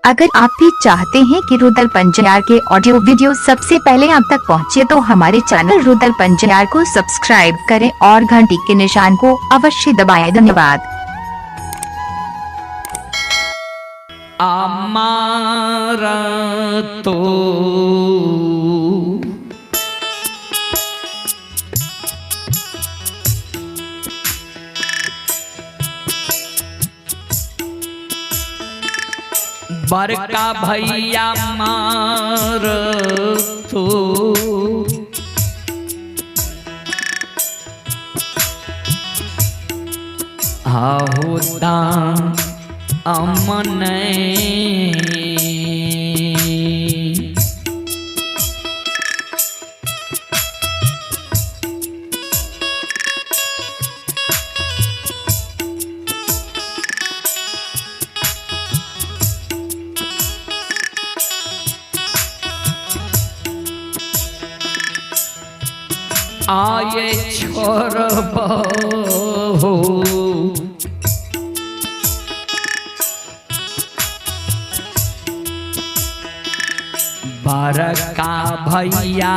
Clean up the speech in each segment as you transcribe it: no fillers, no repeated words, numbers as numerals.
अगर आप भी चाहते हैं कि रुदल पंजयार के ऑडियो वीडियो सबसे पहले आप तक पहुंचे तो हमारे चैनल रुदल पंजयार को सब्सक्राइब करें और घंटी के निशान को अवश्य दबाएं। धन्यवाद। आमारा तो बड़का भैया मार तो आहो दान अमन आये छोर बहू बड़का भैया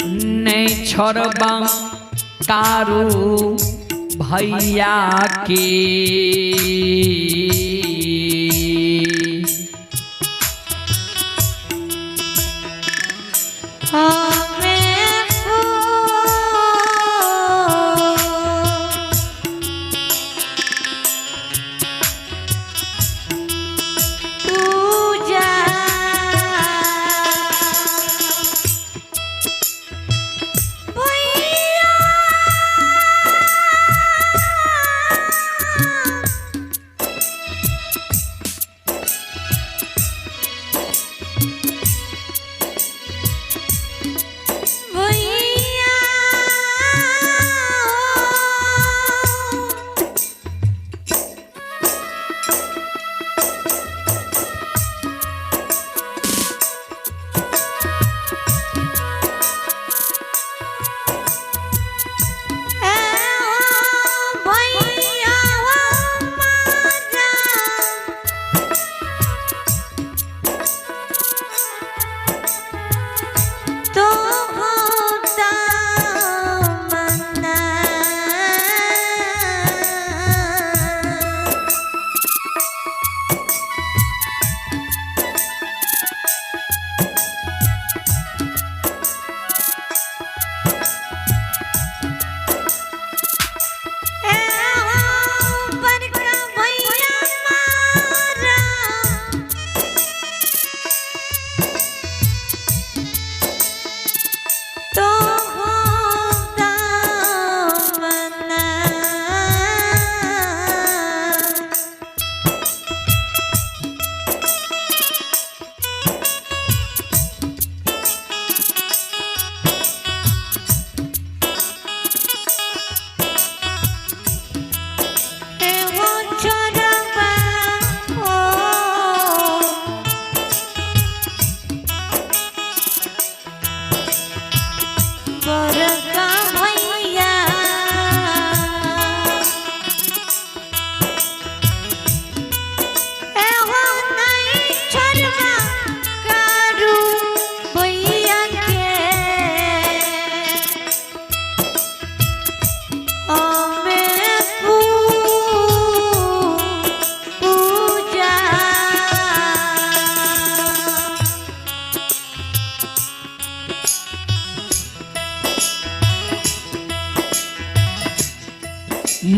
नहीं छोड़बा कारू भैया के।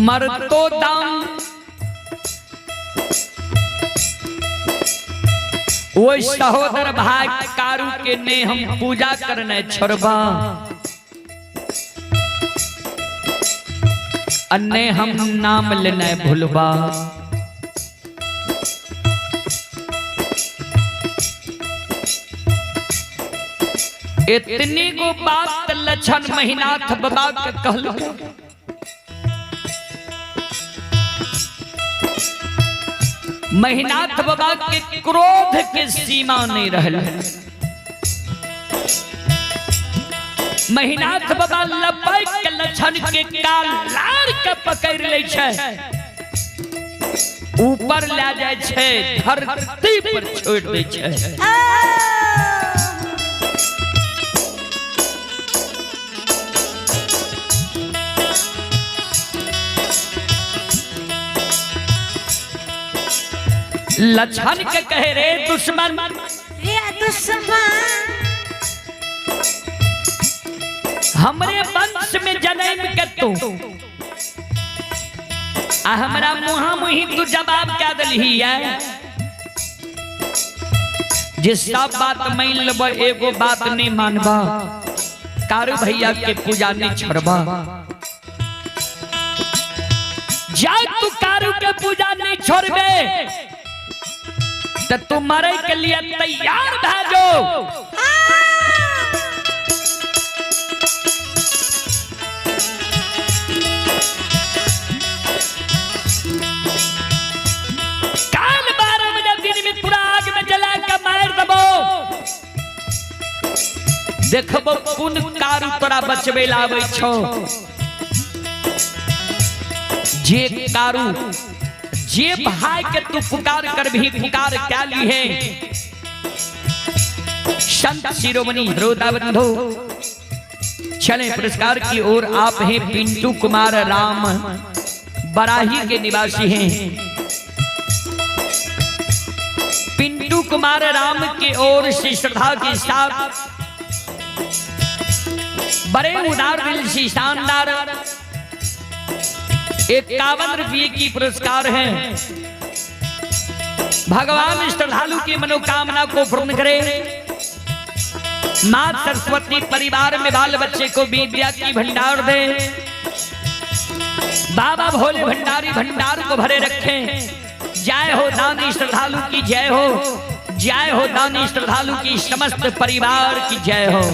मरतो दम वो सहोदर भाई कारू के ने हम पूजा करने छोड़बा, अन्य हम नाम लेने भूलबा। इतनी गो बात लक्षण महिनाथ बाबा के कहल। महिनाथ बाबा के क्रोध के सीमा नहीं रहल। महिनाथ बाबा लपैक के लक्षण के काल लार के पकड़ लै छै, ऊपर ले जाइ छै, धरती पर छोड़ दै छै। लक्षण के कहे रे दुश्मन, रे दुश्मन, हमरे वंश में जन्म के तू आ हमरा मुहा मुही तू जवाब क्या दलही है? जे सब बात मान लेब एगो बात नहीं मानबा, कारू भैया के पूजा नहीं छोड़बा। जा तू कारू के पूजा नहीं छोड़बे तो तू मरे के लिए तैयार भा जो। काल 12 बजे दिन में पूरा आग में जला के मार दबो, देखबो कोन कारू तोरा बचबे लावे छो। जे कारू जे भाई के तू पुकार कर भी पुकार क्या ली है। संत शिरोमणि रोदा बंधु चले पुरस्कार की ओर। आप हैं पिंटू कुमार राम, बराही के निवासी हैं। पिंटू कुमार राम की ओर से श्रद्धा के साथ बड़े उदार दिल से शानदार 51 रुपये की पुरस्कार है। भगवान श्रद्धालु की मनोकामना को पूर्ण करे। मां सरस्वती परिवार में बाल बच्चे को विद्या की भंडार दे। बाबा भोले भंडारी भंडार को भरे रखें। जय हो दानी श्रद्धालु की जय हो, जय हो दानी श्रद्धालु की समस्त परिवार की जय हो।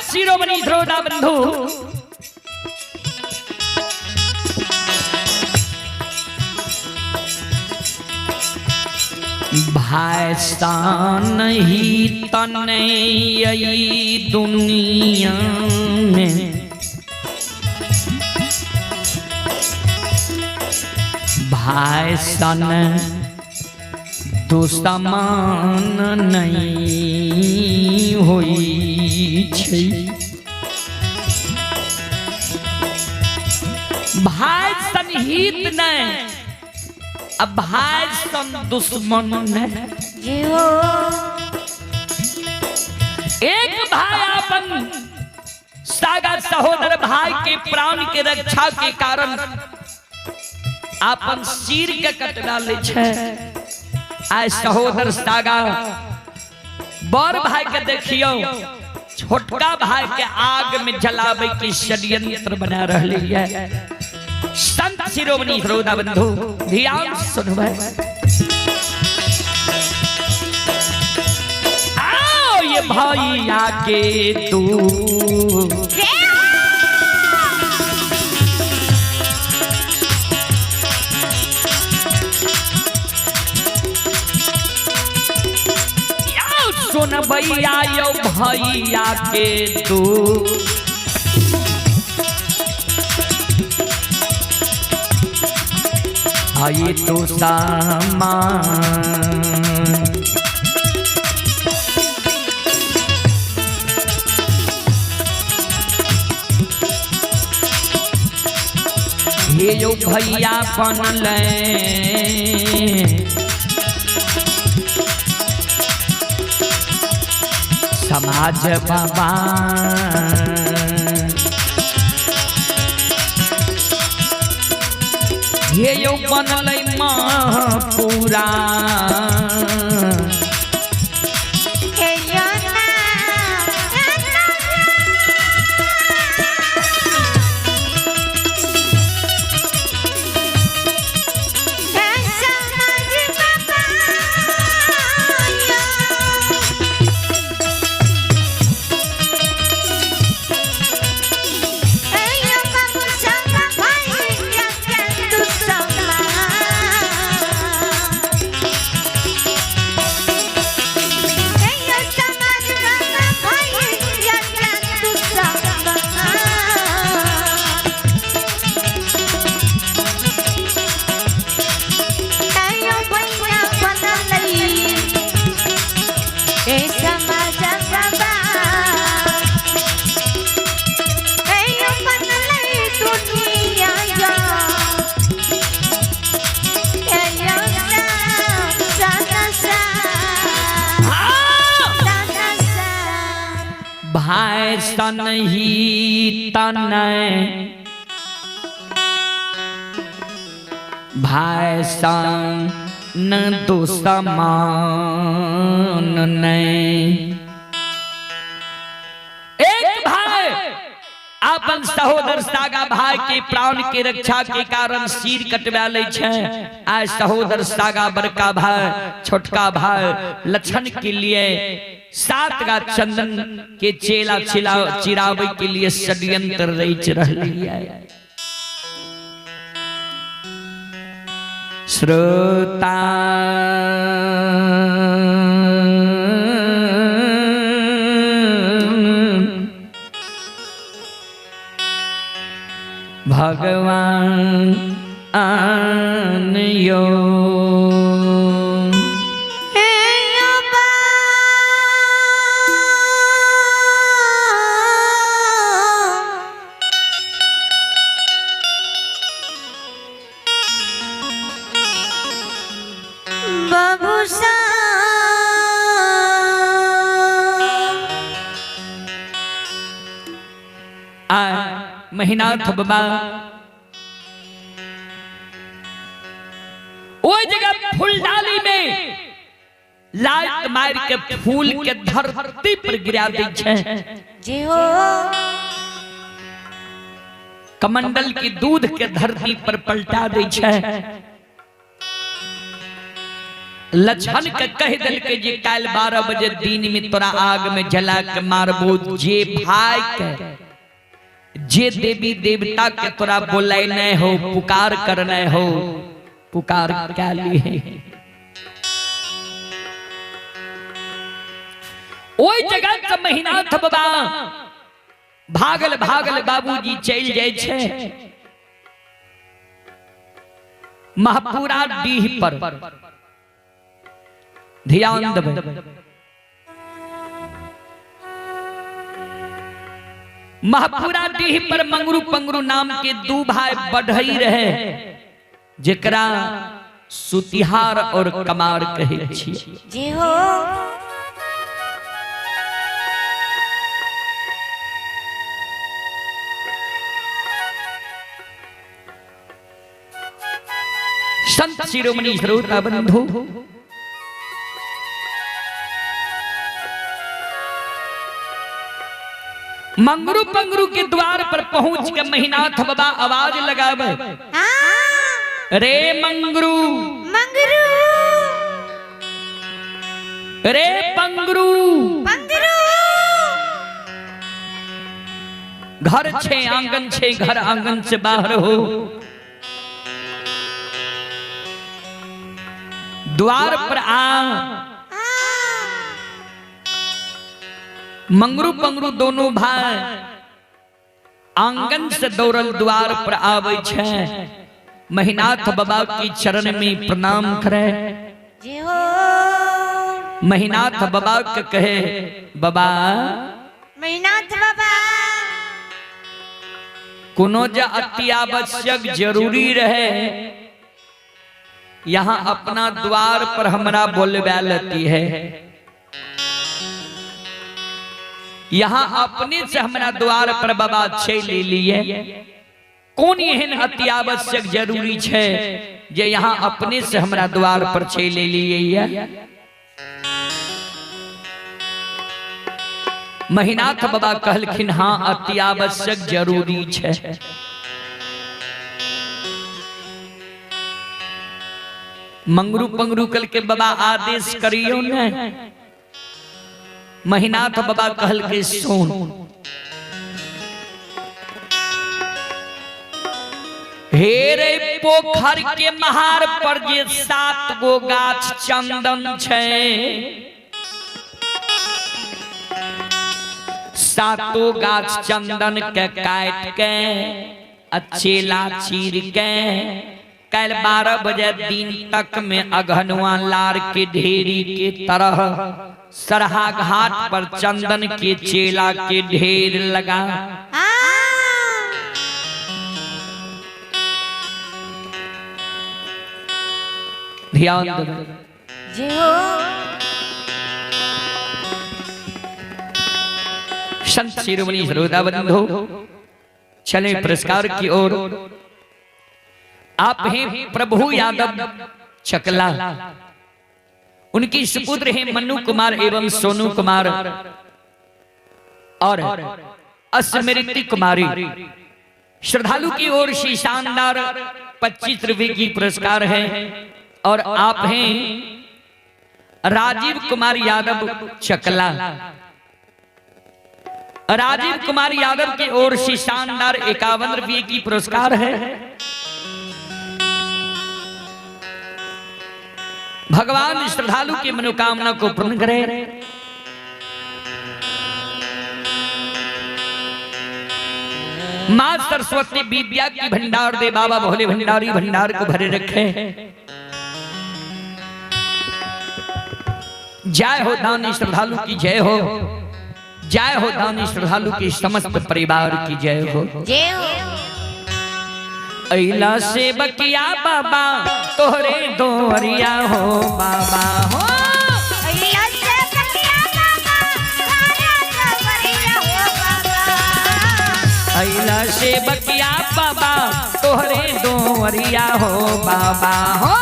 शिरोमणि श्रोता बंधु, भाईसान ही तने दुनिया में, भाईसान दुश्मन नहीं होई छै। भाई सन हित नहीं, अब भाई सन दुश्मन नहीं। एक भाई अपन सागा सहोदर भाई के प्राण के रक्षा के कारण अपन सिर के कटवा ले छै। आय सहोदर सागा बड़ भाई के देखियो छोटका भाई के आग में जलावे के षड्यंत्र बना रही है। संत शिरोमणि श्रोता बंधु ध्यान सुनबे। आओ ये भाई आके तू सुन भैया यो भैया के तू आई तो सामान हे यो भैया बनलै समाज बाबा। हे यो बनलै महापुरा। भाई सन ही तन भाई सन दुश्मन नहीं। एक भाई अपन सहोदर सागा भाई के प्राण के रक्षा के कारण सिर कटवा लै छै। आइ सहोदर सागा बड़का भाई छोटका भाई लक्षण के लिए 7 गा चंदन के चेला चिरावे के लिए षड्यंत्र रच रही है। श्रोता भगवान आनयो महिनाथ बाबा ओई जगह फूलडाली में लात मार के फूल के धरती पर गिरा दै छै। जी हो। कमंडल की दूध के धरती पर पलटा दै छै। लक्षण के कह दिल के जे काल 12 बजे दिन में तोरा आग में जला के मारबो। जे भाई के जे देवी देवता के तोरा बोले नहीं हो पुकार करने हो पुकार क्या लिए। ओई जगह से महिनाथ बाबा भागल भागल बाबूजी चल जाय छै महापुरा डीह पर। ध्यान देबै महापुरा डीह पर मंगरू पंगरू नाम के दू भाई बढ़ई रहे जेकरा सुतिहार और कमार कहे छियै। जी हो। संत शिरोमणि श्रोता बंधु मंगरू पंगरू के द्वार पर पहुंच के महिनाथ बाबा आवाज लगावे, रे मंगरू मंगरू, रे पंगरू पंगरू। घर छे आंगन छे, घर आंगन से बाहर हो, द्वार पर आ। मंगरू पंगरू दोनों भाई आंगन से दौड़ल द्वार पर आवे छे। महिनाथ बाबा की चरण में प्रणाम करे। जी हो। महिनाथ बाबा के कहे, बाबा महिनाथ बाबा कोनो जे अति आवश्यक जरूरी रहे यहाँ अपना द्वार पर हमरा बोलबा लेती है, यहाँ अपने से हमरा द्वार पर बाबा चलि लिए। कौन एहन अति आवश्यक जरूरी छै जे यहाँ अपने से हमरा द्वार पर चलि लिए? महिनाथ बाबा कहलखिन हाँ अति आवश्यक जरूरी छै। मंगरू पंगरू कल के बाबा आदेश करियो ने। महिनाथ बाबा कहल के सुन, हे रे पोखर के महार पर जे 7 गो गाछ चंदन छै, 7 गाछ चंदन के काट के अचेला चीर के कल 12 बजे दिन तक में अघनुआ लार के ढेरी के तरह सरहा घाट पर चंदन के चेला के ढेर लगा। ध्यान दो। संत शिरोमणि श्रोता बंधु, चले पुरस्कार की ओर। आप हैं प्रभु यादव चकला, उनकी सुपुत्र हैं मन्नू कुमार एवं सोनू कुमार और अस्मृति कुमारी। श्रद्धालु की ओर से शानदार 25 रुपए की पुरस्कार है। और आप हैं राजीव कुमार यादव चकला, राजीव कुमार यादव की ओर से शानदार 51 रुपए की पुरस्कार है। भगवान श्रद्धालु की मनोकामना को पूर्ण करे। मां सरस्वती विद्या की भंडार दे, बाबा भोले भंडारी भंडार को भरे रखे। जय हो दानी श्रद्धालु की जय हो, जय हो दानी श्रद्धालु की समस्त परिवार की जय हो। जय हो। अइला से बकिया बाबा तोहरे दोरिया हो बाबा हो। अइला से बकिया बाबा तोहरे दोरिया हो बाबा। अइला से बकिया बाबा तोहरे दोरिया हो बाबा हो।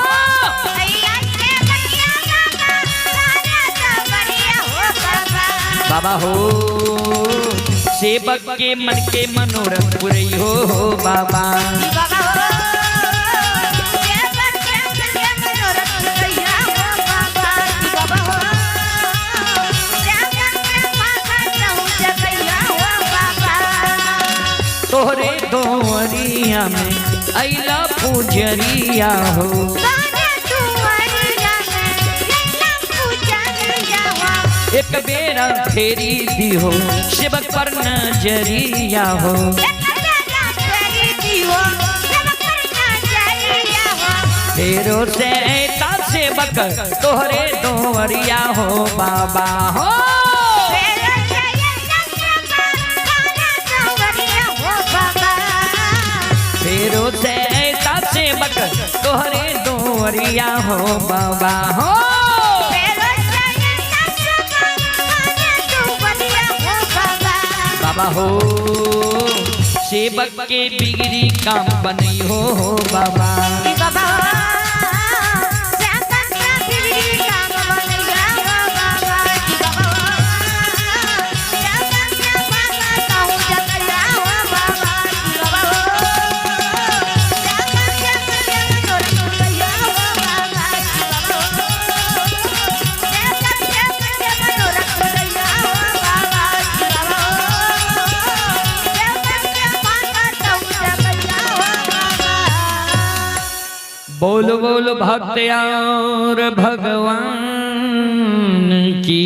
अइला से बकिया बाबा तोहरे दोरिया हो बाबा। बाबा हो सेवक के मन के मनोरथ पुरई हो बाबा। बाबा हो सेवक के मन के मनोरथ पुरई हो बाबा। बाबा हो सेवक के माथा रहू जगैया हो बाबा। तोहरे दोरिया में अइला पुजरिया हो, तोहरे दुआरिया में अइला पुजरिया हो। एक बेरा फेरी दी हो सेवक पर नजरिया हो। एक बेरा फेरी दी हो सेवक पर नजरिया हो। फेरो से ऐता सेवक तोहरे दोरिया हो बाबा हो। फेरो से ऐता सेवक तोहरे दोरिया हो बाबा। फेरो से ऐता सेवक तोहरे दोरिया हो बाबा हो। बाबा हो सेवक के बिगड़ी काम बनई हो बाबा। बाबा हो सेवक के बिगड़ी काम बनई हो बाबा। बाबा हो सेवक के बाबा कहूँ जगैया हो बाबा। बाबा हो सेवक के मनोरथ पुरैया हो बाबा। बाबा हो सेवक के मनोरथ पुरैया हो बाबा। बाबा हो सेवक के बाबा कहूँ जगैया हो बाबा। बोलो बोलो भक्तियार भगवान की।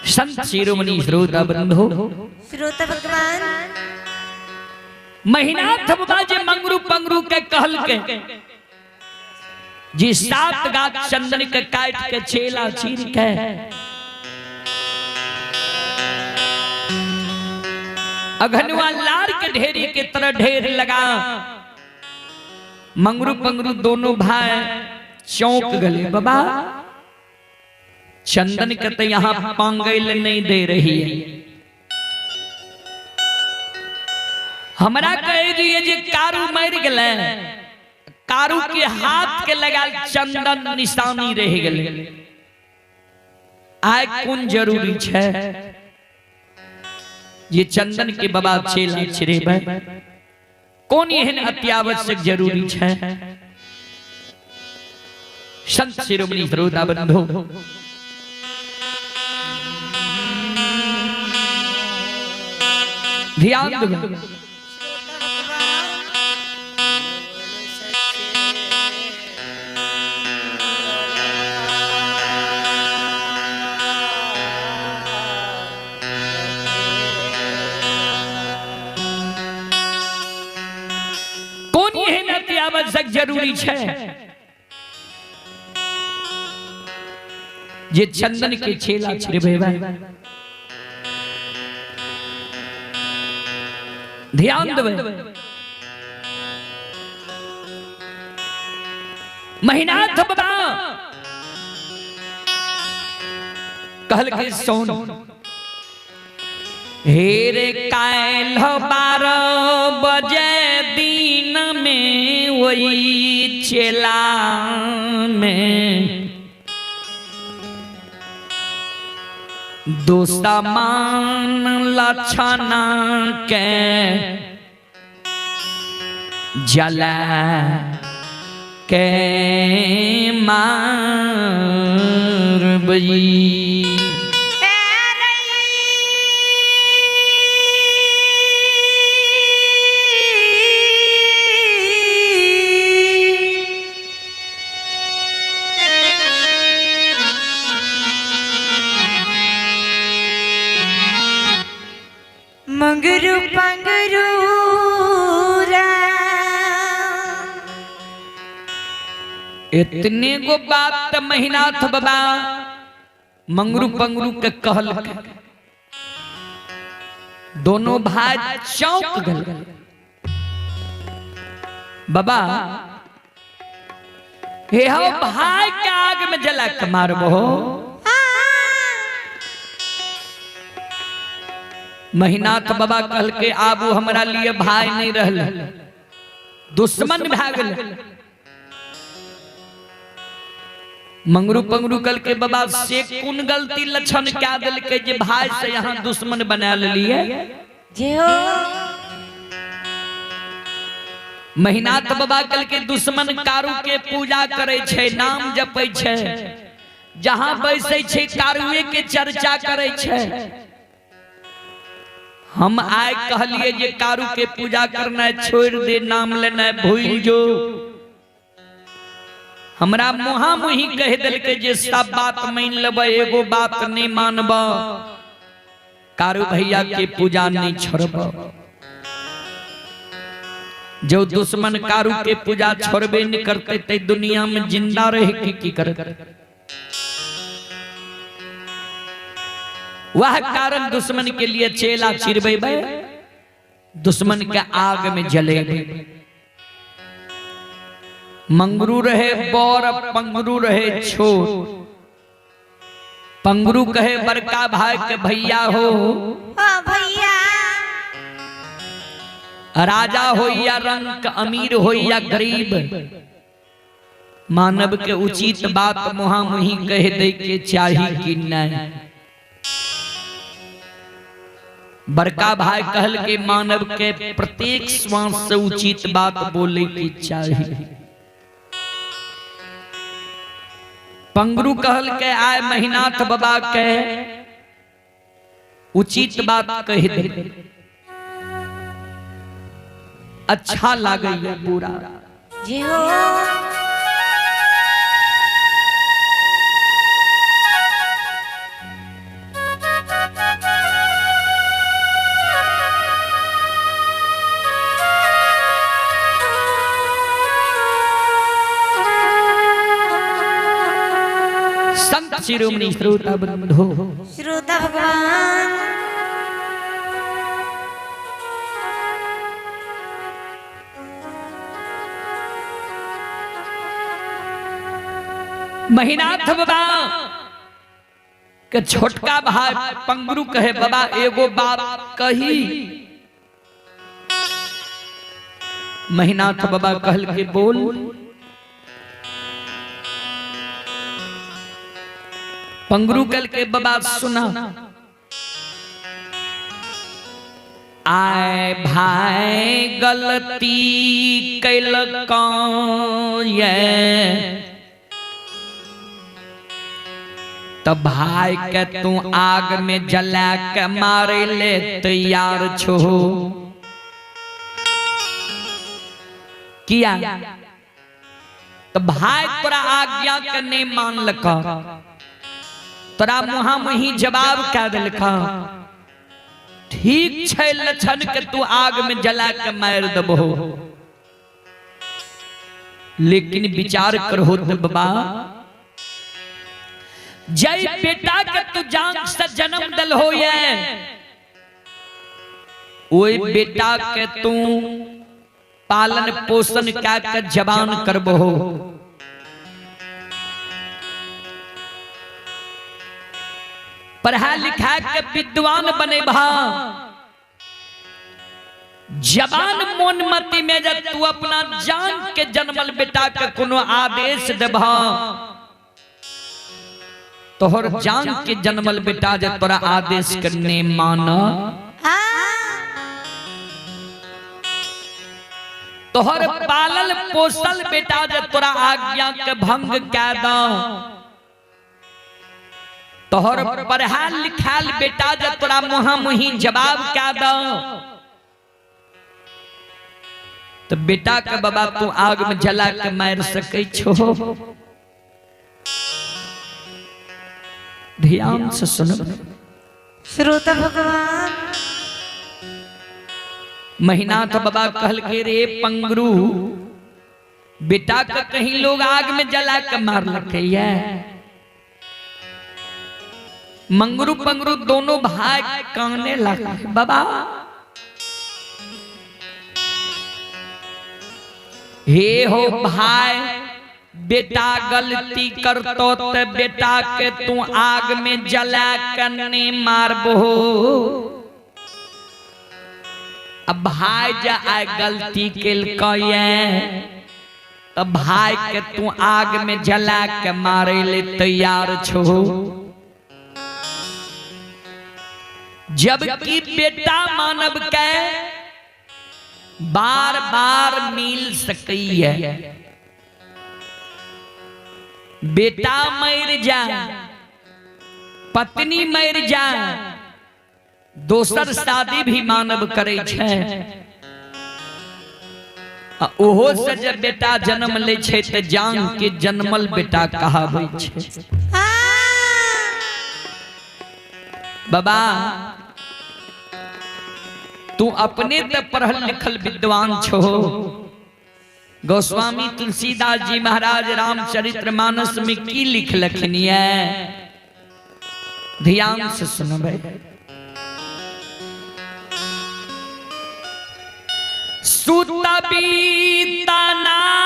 संत शिरोमणि श्रोता बंधु, श्रोता भगवान महिनाथ बाबा जे मंगरू पंगरू के कहल के जी 7 गाछ चंदन के काट के चेला चीर के अघनुआ लार के ढेरी के तरह ढेर लगा। मंगरू पंगरू दोनों भाई चौंक गए। बाबा चंदन के तो यहां पांगल नहीं दे रही है। हमरा कहे दिए जे कारू मर गए, कारू के हाथ के लगा चंदन निशानी रह गए। आय कौन जरूरी छे ये चंदन के बाबा चेला छिरेबै? कौन एहन अत्यावश्यक जरूरी छे? संत शिरोमणि श्रोता बंधु, ध्यान दो। कौन एहन अत्यावश्यक जरूरी छे जे चंदन के चेला छिड़बे? ध्यान देवे। महिनाथ बाबा कहल के सोन हेरे कायल 12 बजे दिन में वही चेला में दोस्तामान लक्षणा के जला के मारबई। मंगरू पंगरू इतने गो बात महिनाथ बाबा मंगरू पंगरू के कहल के दोनों भाई चौंक गए। बाबा हे हो भाई के आग में जला के मारबो। महिनाथ बाबा कहल के आबू हमरा लिए भाई नहीं रहल, दुश्मन भा गेल। मंगरू पंगरू कल के बाबा से कोन गलती लक्षण क्या दिल के जे भाई से यहाँ दुश्मन बना लिए। महिनाथ बाबा कल के दुश्मन कारू के पूजा करे छे, नाम जपै छे, जहां बैसै छे कारुए के चर्चा करे छे। हम आए कहलिए जे कारू के पूजा करना छोड़ दे, नाम लेना भूल जो। हमरा मुहा मुही कह दिल के जे सब बात मान लेब, एगो बात नहीं मानब, कारू भैया के पूजा नहीं छोड़ब। जो दुश्मन कारू के पूजा छोड़बे नहीं करते ते दुनिया में जिंदा रहे के की करते? वह कारण दुश्मन के लिए चेला चिरबे, दुश्मन के आग में जले। मंगरू रहे बौर, पंगरू रहे छोट। पंगरू कहे बड़का भाई के भैया हो, भैया राजा हो या रंक, अमीर हो या गरीब, मानव के उचित बात मुहा मुही कह दे के चाही कि नहीं। बड़का भाई कहल के मानव के प्रत्येक श्वास से उचित बात बोले की चाही। पंगरू कहल के आए महिनाथ बाबा के उचित बात कह दे, अच्छा लागे बुरा। जी हो। संत शिरोमणि श्रोता बंधु, श्रोता भगवान, महिनाथ बाबा के छोटका भाई पंगरू कहे बाबा एगो बात कही। महिनाथ बाबा कहल के बोल। पंगरू कल के बाबा सुना, आए भाई गलती कैलक ये तो भाई के तू आग में जला के मारे ले तैयार छो। किया तो भाई तोरा आज्ञा के नहीं मानलक, तोरा मुहा मुही जवाब कह दिलक, ठीक छै लक्षण के तू आग में जला के मार दबो। लेकिन विचार करहो तो बाबा, जय बेटा के तू जान से जन्म दल हो ये, ओई बेटा के तू पालन पोषण क्या के जवान करबो। पढ़ा लिखा के विद्वान बनेबा, जवान मोन मति में जब तू अपना जान के जन्मल बेटा के कोनो आदेश देबा, तोहर जान के जन्मल बेटा जे तोरा आदेश के ने मान, तोहर पालल पोसल बेटा जे तोरा आज्ञा के भंग कै द, तोहर पढ़ाल लिखाल बेटा जे तोरा मुहा मुही जवाब कै द, तो बेटा के बाबा तू आग में जला के मार सकै छो। ध्यान से सुनो श्रोता भगवान। महिनाथ बाबा कहल के रे पंगरू, बेटा के कहीं लोग आग में जला के मार लके। मंगरू पंगरू दोनों भाई काने लगे, बाबा हे हो भाई, बेटा गलती करतो ते बेटा के तू आग में जला के नहीं मारबो। अब भाई जा आए गलती केलकै तो भाई के तू आग में जला के मारे ले तैयार छो। जबकि बेटा मानव के बार बार मिल सकी है, बेटा मर जा, पत्नी मर जा, दोसर शादी भी मानव करे छै, ओहो से जब बेटा जन्म ले छै ते जान के जन्मल बेटा कहाबै छै। बाबा तू अपने ते पढ़ल लिखल विद्वान छो। गोस्वामी तुलसीदास जी महाराज रामचरित्र मानस में की लिखलखिन है, ध्यान से सुनबै। सुतबीता नारी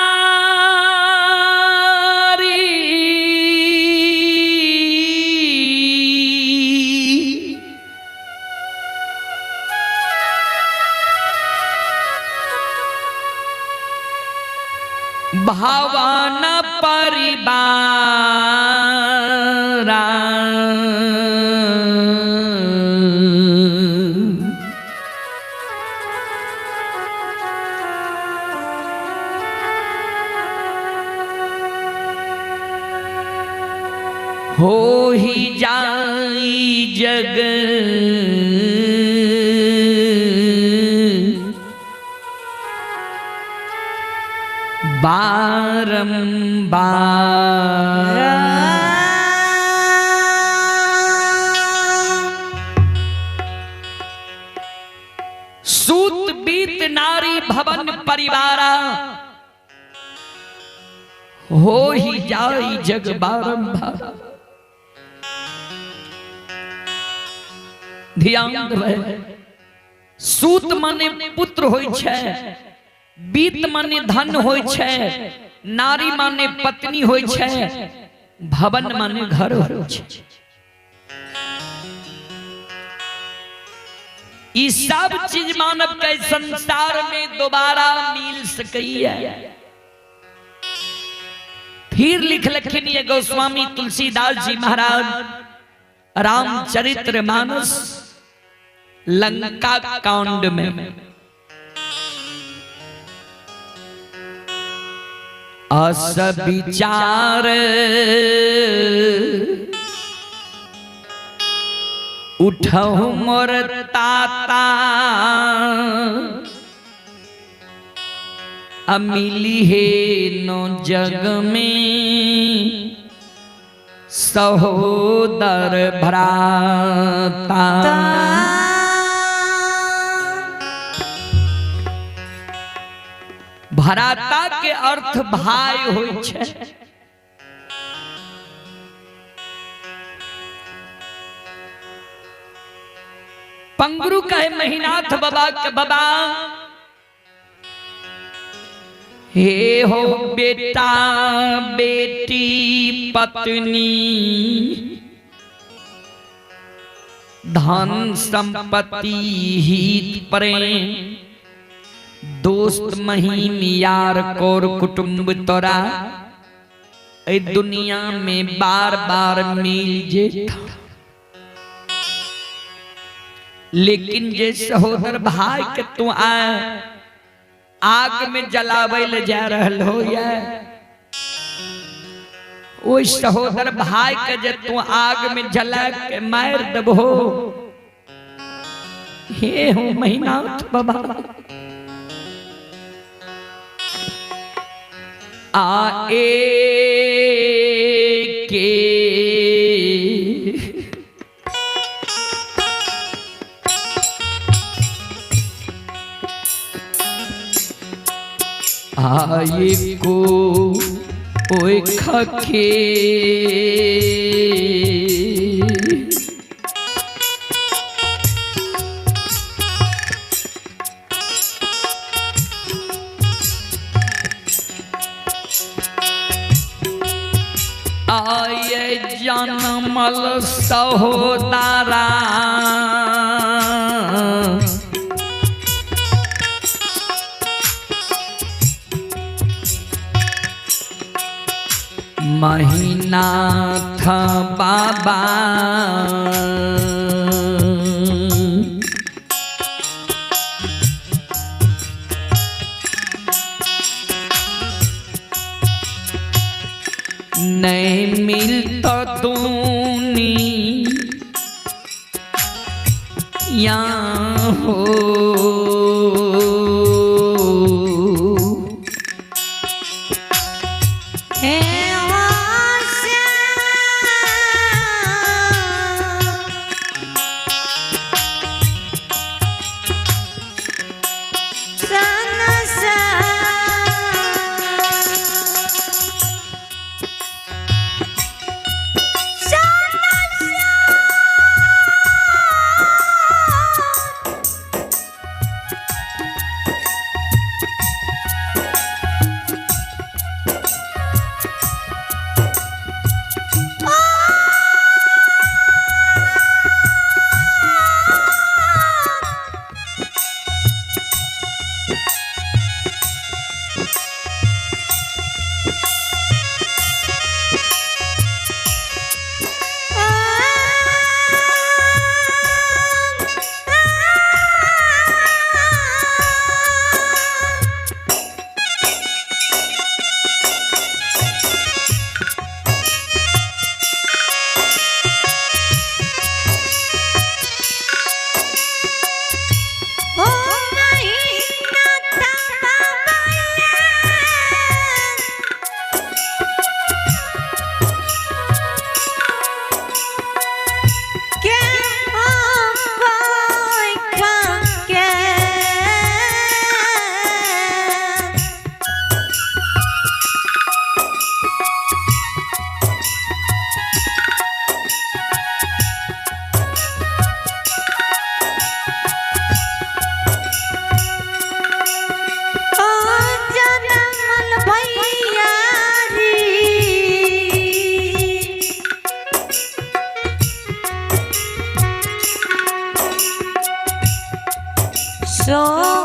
भवन परिवारा, हो ही जाई जग बारंबार। सूत बीत नारी भवन परिवारा, हो ही जाई जग बारंबार। ध्यान देबै, सूत माने पुत्र होई छै, बीत माने धन होई छै, नारी माने पत्नी होई छै, भवन माने घर होइ छै। ई सब चीज मानव के संसार में दोबारा मिल सकैया। फिर लिखलखिन ये गोस्वामी तुलसीदास जी महाराज रामचरित्र मानस लंका कांड में। अस विचार उठहु मोर ताता अमिली हे नो जग में सहोदर भ्राता। भ्राता के अर्थ भाई होइ छै। पंगरू कहे महिनाथ बाबा के, बाबा हे हो बेटा बेटी पत्नी धन संपत्ति हित प्रेम दोस्त महीम यार कोर कुटुंब तोरा ए दुनिया में बार बार मिल जेता, लेकिन जे सहोदर भाई के तू आए आग में जलावे ले जा रहल हो या ओइ सहोदर भाई के जे तू आग में जला के मार दबहो, हे हो महिनाथ बाबा। आ ए के आए को ओए खखे आए जनमल सहोदरा महिनाथ बाबा नहीं मिलता दूनी या हो रो।